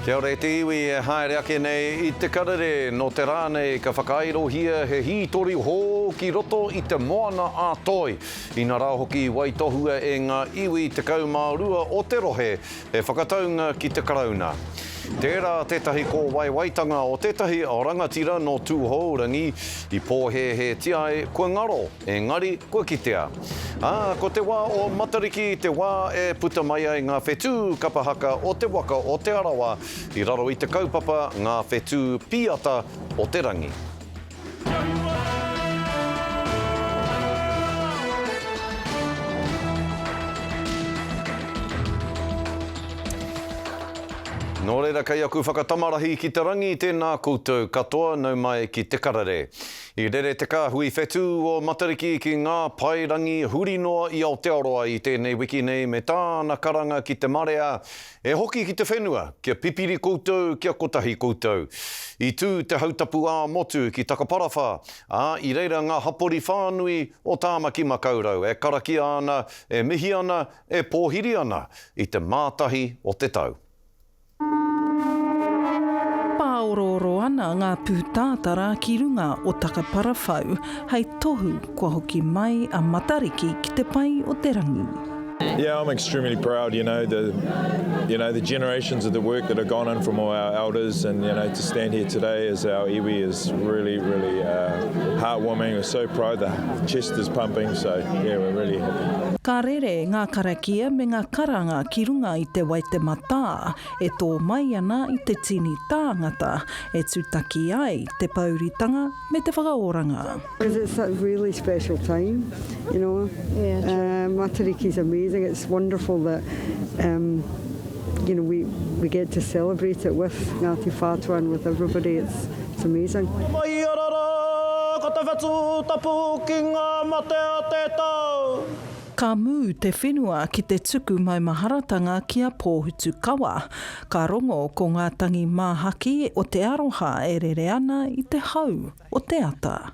Kia ora e te iwi e haere ake nei i te karere, nō te rā nei ka whakairohia he hītori hou ki roto i te Moana a Toi. Inarā hoki i waitohua e ngā iwi 12 o te rohe he whakataunga ki te Karauna. Tērā tētahi kōwaiwaitanga o tētahi rangatira nō Tūhourangi i pōhēhētia ai kua ngaro, engari kua kitea. Ā, ko te wā o Matariki te wā e puta mai ai ngā whetū kapa haka o te waka o Te Arawa i raro i te kaupapa Ngā Whetū Pīata o te Rangi. Nō reira kei aku whakatamarahi ki te rangi tēnā koutou katoa nau mai ki te karere. I rere te kāhui whetū o Matariki ki ngā pae rangi huri noa i Aotearoa i tēnei wiki nei me tāna karanga ki te marea E hoki ki te whenua, kia pipiri koutou, kia kotahi koutou. I tū te hautapu ā-motu ki Takaparawhā, ā, i reira ngā hapori whānui o Tāmaki Makaurau e karakia ana, e mihi ana, e pōhiri ana i te mātahi o te tau. Pāorooro ana ngā pūtātara ki runga o Takaparawhau hei tohu kua hoki mai a Matariki ki te pae o te rangi. Yeah, I'm extremely proud, you know, the, you know, the generations of the work that have gone in from all our elders and, you know, to stand here today as our iwi is really, really uh, heartwarming. We're so proud, the chest is pumping, so yeah, we're really happy. Ka rere ngā karakia me ngā karanga ki runga i te Waitematā e tō mai ana i te tini tāngata e tūtaki ai te pouritanga me te whakaoranga. Because it's a really special time, you know. Yeah, uh, Matariki's amazing. It's wonderful that um, you know, we, we get to celebrate it with Ngāti Whātua and with everybody. It's, it's amazing. Mai arara, ko te whetū tapu ki ngā mate a te tau. Ka mū te whenua ki te tuku maumaharatanga ki a Pōhutukawa. Ka rongo ko ngā tangi māhaki o te aroha e rere ana i te hau. o te ata.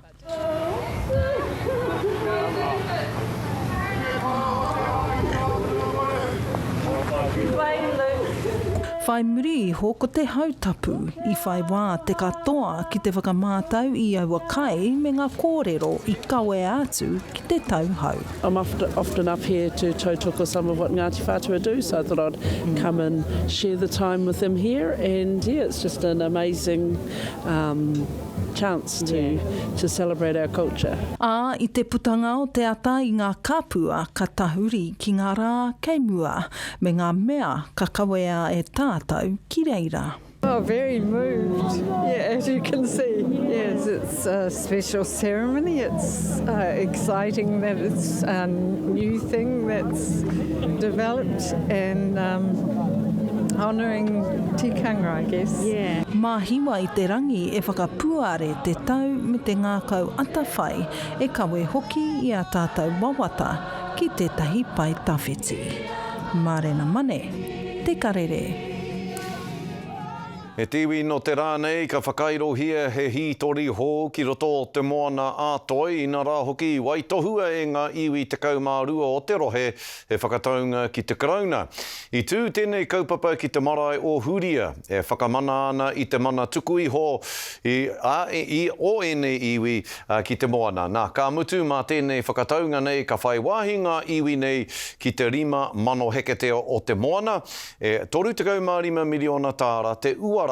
Whai muri iho ko te hautapu, i whai wā te katoa ki te whakamātau i aua kai me ngā kōrero i kawea atu ki te tauhou. I'm often up here to tautoko some of what Ngāti Whātua do, so I thought I'd come and share the time with them here and yeah, it's just an amazing um, chance to, to celebrate our culture. Ā, i te putanga o te ata i ngā kapua ka tahuri ki ngā rā kei mua, me ngā mea ka kawea e tātou ki reira. Oh, very moved, yeah, as you can see. Yes, it's a special ceremony. It's uh, exciting that it's a new thing that's developed and um, honouring tikanga, I guess. Yeah. Mā Hiwa i te rangi e whakapuare te tau me te ngākau atawhai e kawe hoki i ā tātou wawata ki tētahi pae tawhiti. Mārena Mane, Te Karere. He te iwi nō te rā nei ka whakairohia he hītori hou ki roto o Te Moana a Toi, inarā hoki i waitohua e ngā iwi 12 o te rohe he whakataunga ki te Karauna. I tū tēnei kaupapa ki te marae o Huria, e whakamana ana i te mana tuku iho i, a, i, o ēnei iwi ki te moana. Nā, ka mutu mā tēnei whakataunga nei ka whai wāhi ngā iwi nei ki te 5,000 heketea o te moana, e 35 miriona tāra te uara.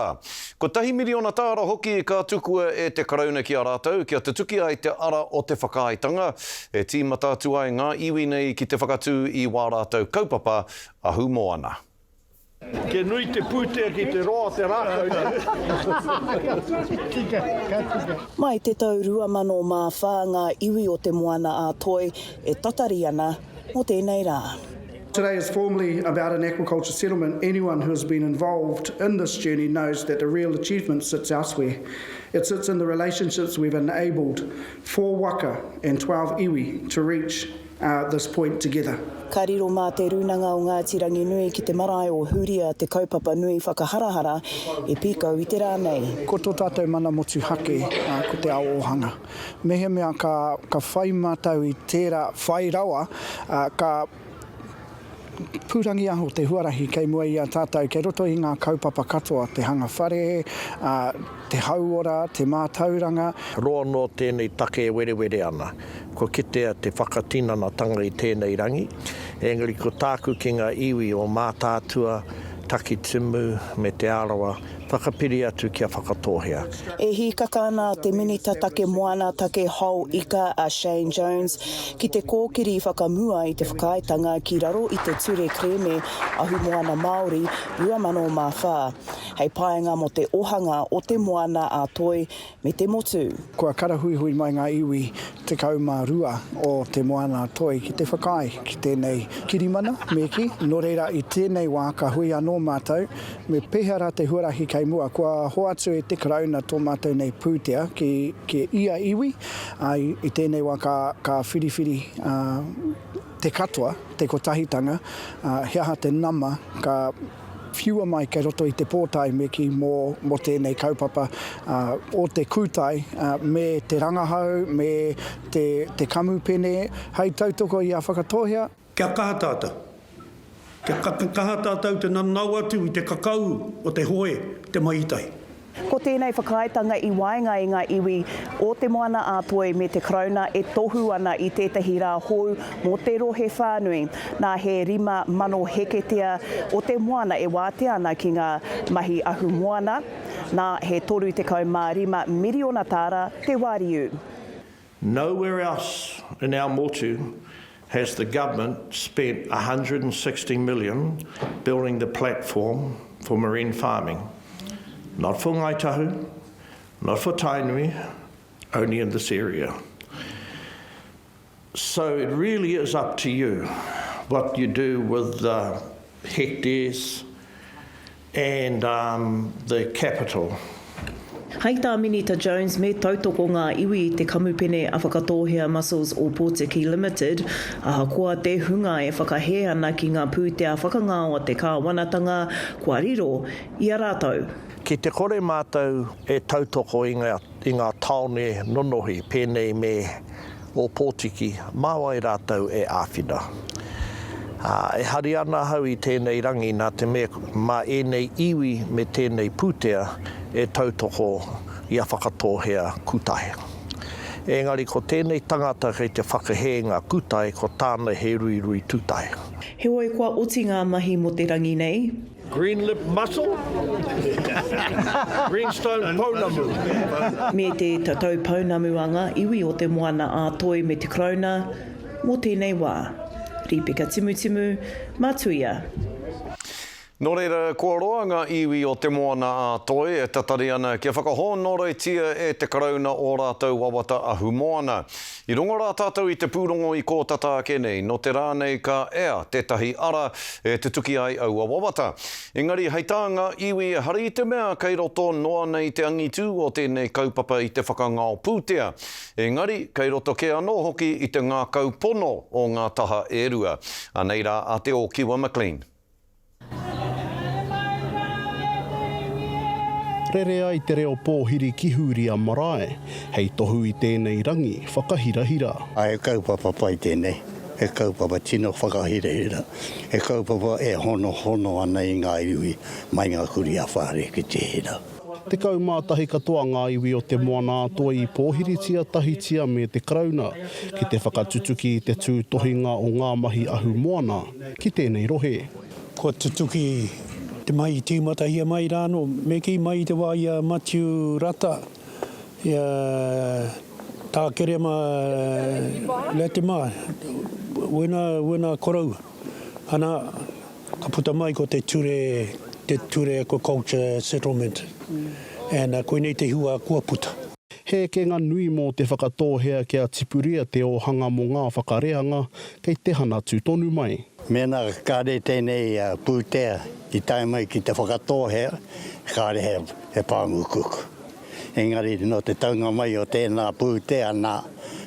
Kotahi miriona tāra hoki ka tukua e te Karauna ki a rātou kia tutuki ai te ara o te whakaaetanga, e tīmata atu ai ngā iwi nei ki te whakatū i wā rātou kaupapa ahumoana. Kia nui te pūtea ki te roa o te rākau nei. Tika, ka tika. Mai te tau 2004 ngā iwi o Te Moana-a-Toi e tatari ana mō tēnei rā. Today is formally about an aquaculture settlement. Anyone who has been involved in this journey knows that the real achievement sits elsewhere. It sits in the relationships we've enabled four waka and 12 iwi to reach uh, this point together. Ka riro mā Te Rūnanga o Ngāti Ranginui ki te marae o Huria te kaupapa nui whakaharahara e pīkau i te rā nei. Ko tō tātou mana motuhake ko te ao ōhanga. Mehemea ka, ka whai mātou i tērā whai rawa, ka. Pūrangiaho te huarahi kei mua i a tātou, kei roto i ngā kaupapa katoa, te hanga whare, te hauora, te mātauranga. Roa noa tēnei take e werewere ana. Kua kitea te whakatinanatanga i tēnei rangi, engari ko tāku ki ngā iwi o Mātaatua, Takitimu me Te Arawa, whakapiri atu kia Whakatōhea. E hīkaka ana te Minita Take Moana, Take Hao Ika a Shane Jones ki te kōkiri whakamua i te whakaaetanga ki raro i te Ture Kerēme Ahumoana Māori 2004 hei painga mō te ohanga o te moana ā-toi me te motu. Kua karahuihui mai ngā iwi 12 o Te Moana-a-Toi ki te whakaae ki tēnei kirimana, me kī. Nō reira, i tēnei wā ka hui anō mātou, me pēhea rā te huarahi kei mua. Kua hoatu e te Karauna tō mātou nei pūtea ki, ki ia iwi, ā, i tēnei wā ka, ka whiriwhiri te katoa, te kotahitanga, ā, he aha te nama ka whiua mai kei roto i te pōtae me kī mō, mō tēnei kaupapa o te kūtai me te rangahau, me te, te kamupene hei tautoko i a Whakatōhea. Kia kaha tātou. Kia kaha tātou te nanao atu i te kakau o te hoe, te mahi tahi. Ko tēnei whakaaetanga i waenga i ngā iwi o Te Moana-a-Toi me te Karauna e tohu ana i tētahi rā hou mō te rohe whānui. Nā he 5,000 heketea o te moana e wātea ana ki ngā mahi ahumoana, nā he 35 miriona tāra te wāriu. Nowhere else in our motu has the government spent 160 million building the platform for marine farming. Not for Ngāi Tahu, not for Tainui, only in this area. So it really is up to you what you do with the hectares and um, the capital. Hei tā Minita Jones me tautoko ngā iwi i te kamupene a Whakatōhea Mussels Ōpōtiki Limited, ahakoa te hunga e whakahē ana ki ngā pūtea whakangao a te kāwanatanga kua riro i a rātou. Ki te kore mātou e tautoko i ngā tāone nonohi pēnei me Ōpōtiki, mā wai rātou e āwhina? Ā, e hari ana ahau i tēnei rangi nā te mea mā ēnei iwi me tēnei pūtea e tautoko i a Whakatōhea Kūtae. Engari ko tēnei tangata kei te whakahē ngā kūtae ko tāna he ruirui tūtae. Heoi kua oti ngā mahi mō te rangi nei. Green lip mussel, greenstone pounamu. Me te tatau pounamu a ngā iwi o Te Moana-a-Toi me te Karauna mō tēnei wā. Rīpeka Timutimu, Matuia. Nō reira, kua roa ngā iwi o Te Moana-a-Toi e tatari ana kia whakahōnoretia e te Karauna ō rātou wawata ahumoana. I rongo rā tātou i te pūrongo i kō tata ake nei, nō te rā nei ka ea tētahi ara e tutuki ai aua wawata. Engari hei tā ngā iwi ehara i te mea kei roto noa nei te angitū o tēnei kaupapa i te whakangao pūtea, engari kei roto kē anō hoki i te ngākau pono o ngā taha e rua. Anei rā a Te Ōkiwa McLean. Rere ai te reo pōhiri ki Hūria marae, hei tohu i tēnei rangi whakahirahira. He kaupapa pai tēnei, he kaupapa tino whakahirahira, he kaupapa e honohono ana i ngā iwi mai ngā kurī a Whare ki te hira. 11 katoa ngā iwi o Te Moana-a-Toi i pōhiritia tahitia me te Karauna ki te whakatutuki i te tūtohinga o ngā mahi ahumoana ki tēnei rohe. Kua tutuki te mahi i tīmatahia mai rā anō, me kī mai i te wā i a Matiu Rata, i a Tā Kerema Latimer, wēnā, wēnā koroua. Ana, Ka puta mai ko te ture, te ture Aquaculture Settlement and koinei te hua kua puta. He ekenga nui mō Te Whakatōhea kia tipuria te ōhanga mō ngā whakareanga kei te hanatu tonu mai. Mēnā kāre tēnei pūtea i tae mai ki Te Whakatōhea, kāre he pāmu kuku. Engari nō te taunga mai o tēnā pūtea nā,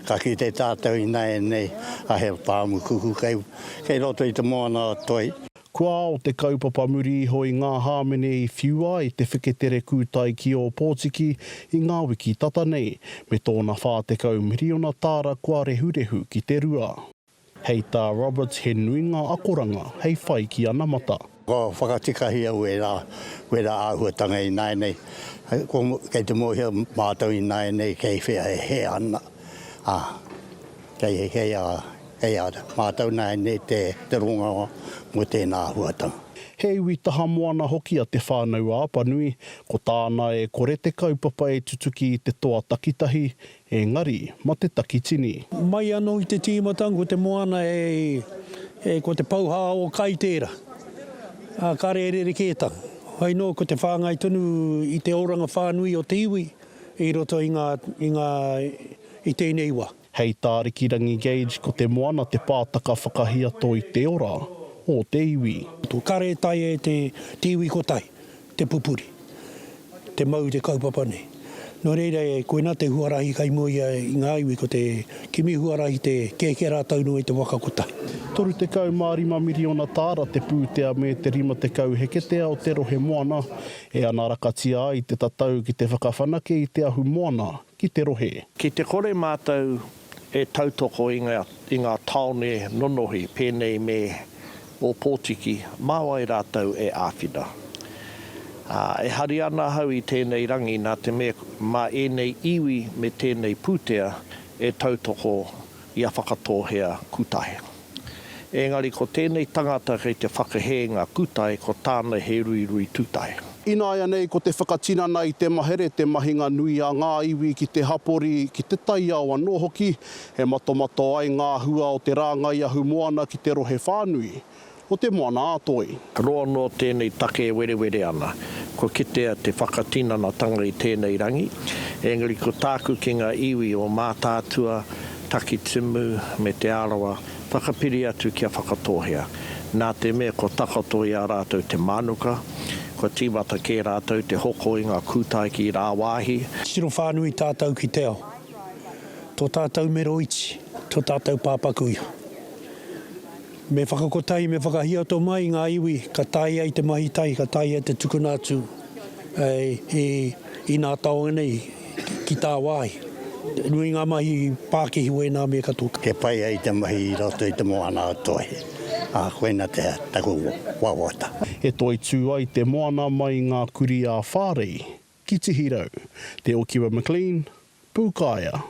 ka kite tātou ināianei a he pāmu kuku kei, kei roto i te moana o Toi. Kua ao te kaupapa muri iho i ngā hāmene i whiua ai te wheketere kūtai ki Ōpōtiki i ngā wiki tata nei, me tōna 40 miriona tāra kua rehurehu ki te rua. Hei tā Roberts he nui ngā akoranga hei whai ki anamata. Kua whakatikahia wērā, wērā āhuatanga ināianei. Kei te mōhio mātou ināianei kei whea e hē ana, ā, kei, kei a, kei a mātou nāianei te, te rongoā mō tēnā āhuatanga. He iwi taha moana hoki a Te Whānau-a-Apanui, ko tāna e kore te kaupapa e tutuki i te toa takitahi, Engari, ma te takitini. Mai anō i te tīmatanga ko te moana e, ko te pouhā o kai tērā, ā, kāre e rerekētanga. Hoi nō ko te whāngai tonu i te oranga whānui o te iwi i roto i ngā, i ngā, i tēnei wā. Hei tā Rikirangi Gage ko te moana te pātaka whakahiato i te ora o te iwi. Kāre e taea e te iwi kotahi te pupuri, te mau i te kaupapa nei. Nō reira, koinā te huarahi kai mua i a i ngā iwi, ko te kimi huarahi te kēkē rātou noa i te waka kotahi. 35 miriona tāra te pūtea me te 50 heketea o te rohe moana e anarakatia ai te tatau ki te whakawhanake i te ahumoana ki te rohe. Ki te kore mātou e tautoko i ngā, i ngā tāone nonohi pēnei me Ōpōtiki, mā wai rātou e āwhina? Ā, e hari ana ahau i tēnei rangi nā te mea mā ēnei iwi me tēnei pūtea e tautoko i a Whakatōhea Kūtae. Engari ko tēnei tangata kei te whakahē ngā kūtae ko tāna he ruirui tūtae. Ināianei ko te whakatinana i te mahere te mahinga nui a ngā iwi ki te hapori, ki te taiao anō hoki, e matomato ai ngā hua o te rāngai ahumoana ki te rohe whānui o Te Moana-a-Toi. Roa noa tēnei take e werewere ana. Kua kitea te whakatinanatanga i tēnei rangi, engari ko tāku ki ngā iwi o Mātaatua, Takitimu me Te Arawa, whakapiri atu kia Whakatōhea. Nā te mea kua takoto i a rātou te mānuka, kua tīmata kē rātou te hoko i ngā kūtae ki rāwāhi. Titiro whānui tātou ki te ao. Tō tātou mero iti, tō tātou pāpaku iho. Me whakakotahi, me whakahiato mai ngā iwi ka taea i te mahi tahi, ka taea te tukuna atu i nā taonga nei ki tāwāhi. Nui ngā mahi pākihi wēnā mea katoa. Kia pai ai te mahi i roto i te moana o Toi, ā, koina te taku wawata. E toitū ai te moana mai i ngā kurī ā-whārei ki Tihirau. Te Okiwa McLean, Pūkaea.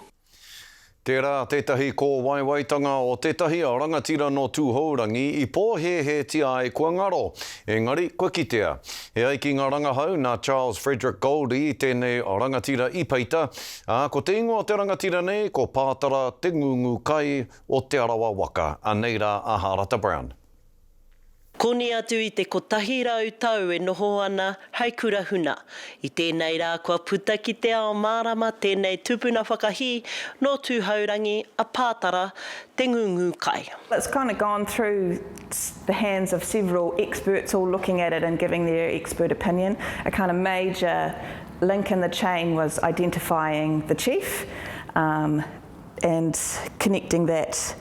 Tērā tētahi kōwaiwaitanga o tētahi rangatira nō Tūhourangi i pōhēhētia ai kua ngaro, engari kua kitea. E ai ki ngā rangahau, nā Charles Frederick Goldie tēnei rangatira i peita, ā, ko te ingoa o te rangatira nei ko Pātara Te Ngungu Kai o Te Arawa waka. Anei rā a Hārata Brown. Koni atu i te 100 tau e noho ana hei kura huna. I tēnei rā kua puta ki te ao mārama tēnei tupuna whakahī nō Tūhourangi a Pātara Te Ngūngūkai. It's kind of gone through the hands of several experts all looking at it and giving their expert opinion. A kind of major link in the chain was identifying the chief um, and connecting that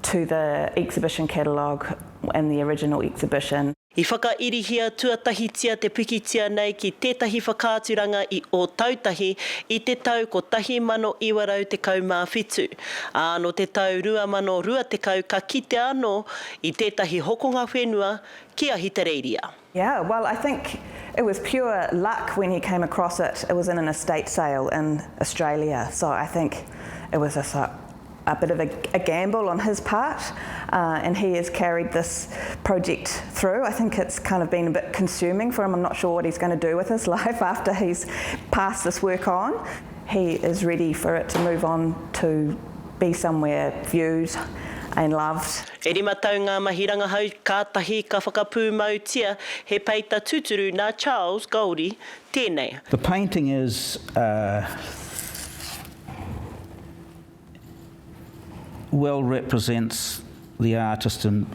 to the exhibition catalogue and the original exhibition. I whakairihia tuatahitia te pikitia nei ki tētahi whakaaturanga i Ōtautahi i te tau 1917, ā, nō te tau 2020 ka kitea anō i tētahi hokonga whenua ki Ahitereiria. Yeah, well I think it was pure luck when he came across it, it was in an estate sale in Australia, so I think it was just a a bit of a, a gamble on his part, uh, and he has carried this project through. I think it's kind of been a bit consuming for him. I'm not sure what he's going to do with his life after he's passed this work on. He is ready for it to move on to be somewhere viewed and loved. E rima tau ngā mahi rangahau kātahi ka whakapūmautia he peita tūturu nā Charles Goldie tēnei. The painting is uh, well represents the artist and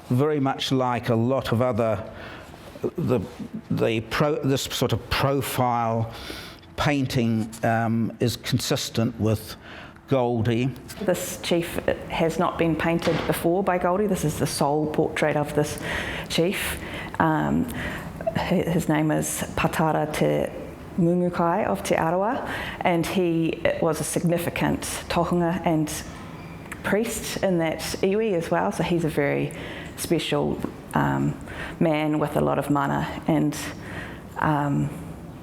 very much like a lot of other the the pro, this sort of profile painting um, is consistent with Goldie. This chief has not been painted before by Goldie. This is the sole portrait of this chief. Um, his name is Patara Te Ngungukai of Te Arawa, and he was a significant tohunga and priest in that iwi as well, so he's a very special um, man with a lot of mana, and um,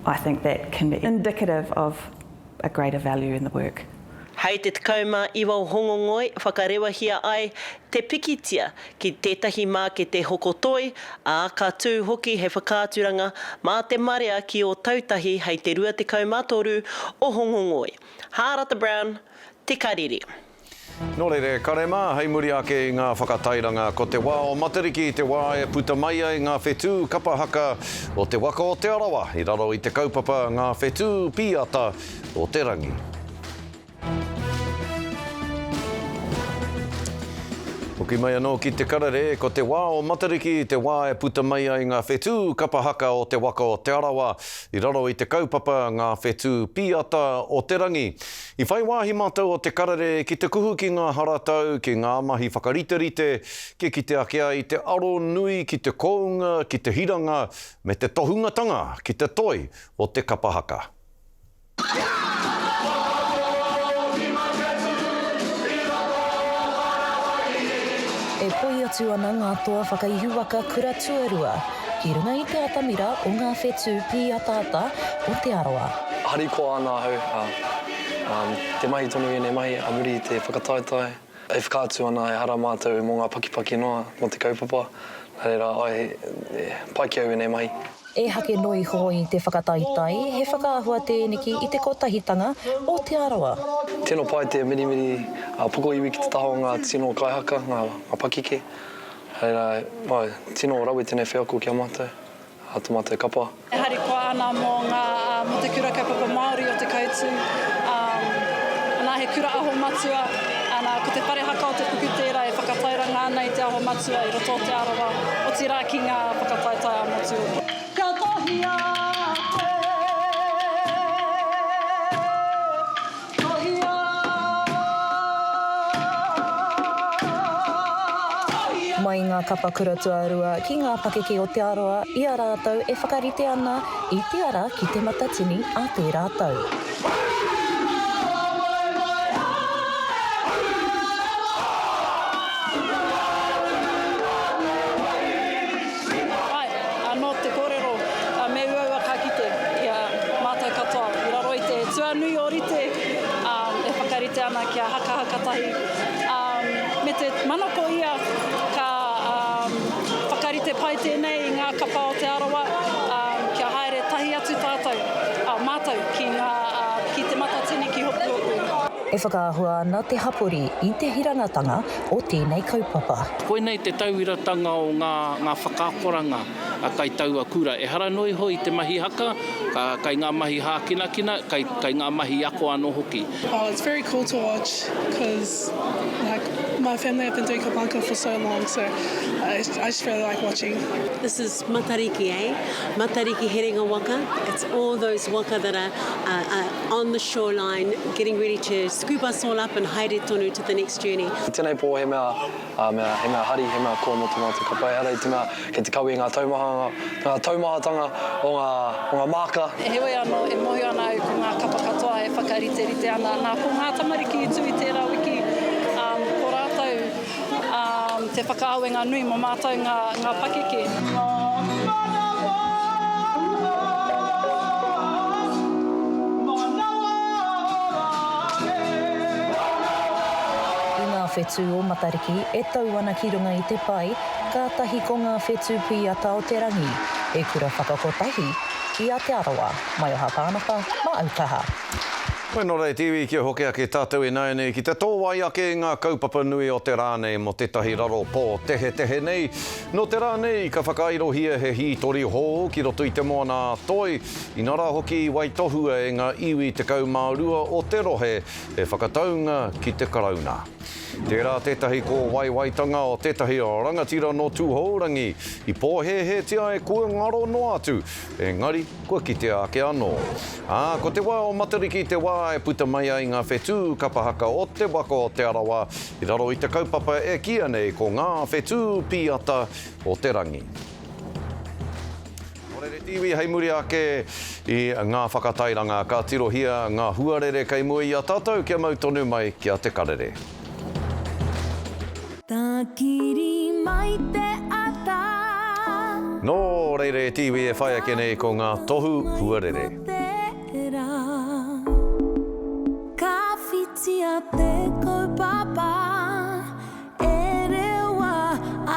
I think that can be indicative of a greater value in the work. Hei te 19 o Hongongoi whakarewahia ai te pikitia ki tētahi mākete hoko toi, ā, ka tū hoki he whakaaturanga mā te marea ki Ōtautahi hei te 23 o Hongongoi. Hārata Brown, Te Karere. Nō reira, e kare mā, hei muri ake i ngā whakatairanga, ko te wā o Matariki te wā e puta mai ai ngā whetū kapa haka o te waka o Te Arawa i raro i te kaupapa Ngā Whetū Pīata o te Rangi. Hoki mai anō ki te karere, ko te wā o Matariki te wā e puta mai ai ngā whetū kapa haka o te waka o Te Arawa i raro i te kaupapa Ngā Whetū Pīata o te Rangi. I whai wāhi mātou o te karere ki te kuhu ki ngā haratau, ki ngā mahi whakariterite, kia kite ake ai te aro nui ki te kounga, ki te hiranga, me te tohungatanga ki te toi o te kapa haka. E poi atu ana ngā toa whakaihuwaka kura tuarua ki runga i te atamira o ngā whetū pīataata o Te Arawa. Harikoa ana ahau, ā, te mahi tonu ēnei mahi ā muri i te whakataetae. E whakaatu ana ehara mātou mō ngā pakipaki noa mō te kaupapa, nā reira, āe, pai ki au ēnei mahi. Ehake noa iho i te whakataetae, he whakaahua tēneki i te kotahitanga o Te Arawa. Tino pai te mirimiri a pokoiwi ki te taha o ngā tino kaihaka, ngā pakeke. Reira, āe, tino rawe tēnei wheako ki a mātou, a to mātou kapa. E harikoa ana mō ngā, mō te Kura Kaupapa Māori o Te Koutu, nā he kura aho matua, ana, ko te whare haka o Te Puku tērā e whakatairanga ana i te aho matua i roto o Te Arawa, otirā ki ngā whakataetae ā-motu o. Kia tohia koe, tohia. Mai i ngā kapa kura tuarua ki ngā pakeke o Te Arawa i a rātou e whakarite ana i te ara ki Te Matatini a tērā tau. Āe, anō te kōrero, me uaua ka kite i a mātou katoa i raro i te tuanui ōrite e whakarite ana kia hakahaka tahi, me te manako ia ka whakarite pai tēnei i ngā kapa o Te Arawa kia haere tahi atu tātou, mātou ki ngā, ki Te Matatini ki Hopuhopu. E whakaahua ana te hapori i te hirangatanga o tēnei kaupapa. Koinei te tauiratanga o ngā, ngā whakaakoranga kai taua kura. Ehara noa iho i te mahi haka, ka, kai ngā mahi hākinakina, kai, kai ngā mahi ako anō hoki. Oh it's very cool to watch cause like my family have been doing kapa haka for so long so I just really like watching. This is Matariki eh? Matariki herenga waka, it's all those waka that are, are, are on the shoreline getting ready to scoop us all up and haere tonu to the next journey. I tēnei pō he mea, a mea, he mea hari, he mea koa mō tō mātou kapa, ehara i te mea kei te kawe i ngā taumaha, ngā taumahatanga o ngā, o ngā māka. Heoi anō, e mōhio ana au ko ngā kapa katoa e whakariterite ana. Nā, ko ngā tamariki i tū i tērā wiki, ko rātou te whakaawenga nui mō mātou ngā, ngā pakeke. I ngā whetū o Matariki e tau ana ki runga i te pae, kātahi ko ngā whetū pīata o te rangi, he kura whakakotahi i a Te Arawa. Maioha Pānapa, mā Aukaha. Koe nō reira te iwi kia hoki ake tātou ināianei ki te tōwai ake i ngā kaupapa nui o te rā nei mō tētahi raro pō tehetehe nei. Nō te rā nei ka whakairohia he hītori hou ki roto i te Moana-a-Toi, inarā hoki i waitohua e ngā iwi 12 o te rohe he whakataunga ki te Karauna. Tērā tētahi kōwaiwaitanga o tētahi rangatira nō Tūhourangi i pōhēhētia ai kua ngaro noa atu, engari kua kitea ake anō. Ā, ko te wā o Matariki te wā e puta mai ai ngā whetū kapa haka o te waka o Te Arawa i raro i te kaupapa e kīia nei ko Ngā Whetū Pīata o te Rangi. Nō reira te iwi hei muri ake i ngā whakatairanga ka tirohia ngā huarere kei mua i a tātou kia mau tonu mai ki a Te Karere. mai te ata. Nō reira e te iwi e whai ake nei ko ngā tohu huarere. Tērā. Ka whitia te kaupapa e rewa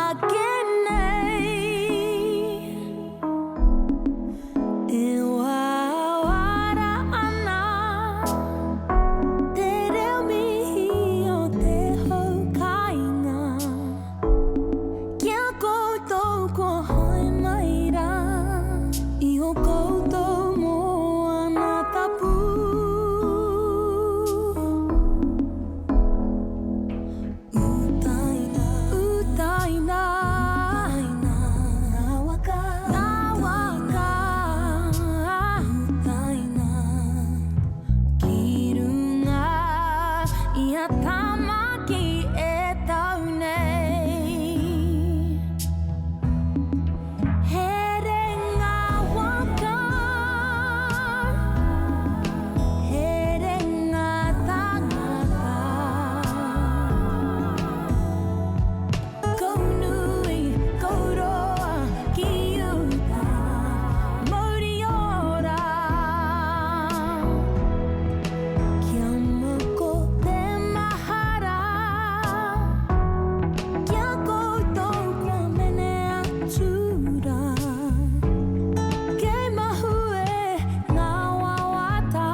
ake nei. E wawara ana te reo mihi o te hau kāinga. Ki a koutou kua hae mai rā i ō koutou moana tapu. Utaina, utaina, ngā waka, ngā waka, utaina. Ki runga i a Tamaki e tau nei. He renga waka, he renga tangata. Kau nui, kau roa ki uta, mauri ora. Kia mau ko te mahara, ki a koutou kua mene atu rā. Kei mahue ngā wawata,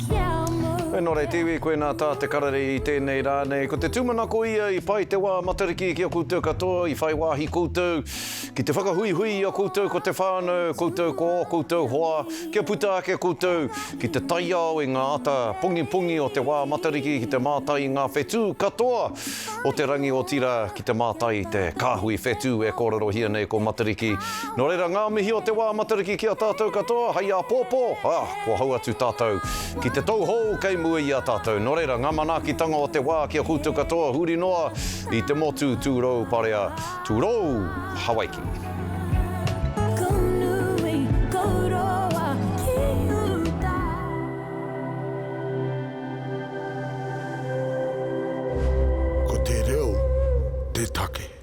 kia mau. Nō reira te iwi, koinā tā te karere i tēnei rā nei. Ko te tūmanako ia i pai te wā Matariki ki a koutou katoa, i whai wāhi koutou ki te whakahuihui i a koutou ko te whānau, koutou ko ō koutou hoa, kia puta ake koutou ki te taiao i ngā ata pongipongi o te wā Matariki ki te mātai i ngā whetū katoa o te rangi otirā ki te mātai i te kāhui whetū e kōrerohia nei ko Matariki. Nō reira ngā mihi o te wā Matariki ki a tātou katoa hei āpōpō, ā, kua hau atu tātou ki te tou hou kei mua i a tātou. Nō reira ngā manaakitanga o te wā ki a koutou katoa huri noa i te motu tūrou parea tūrou Hawaiki. Ko te reo te take.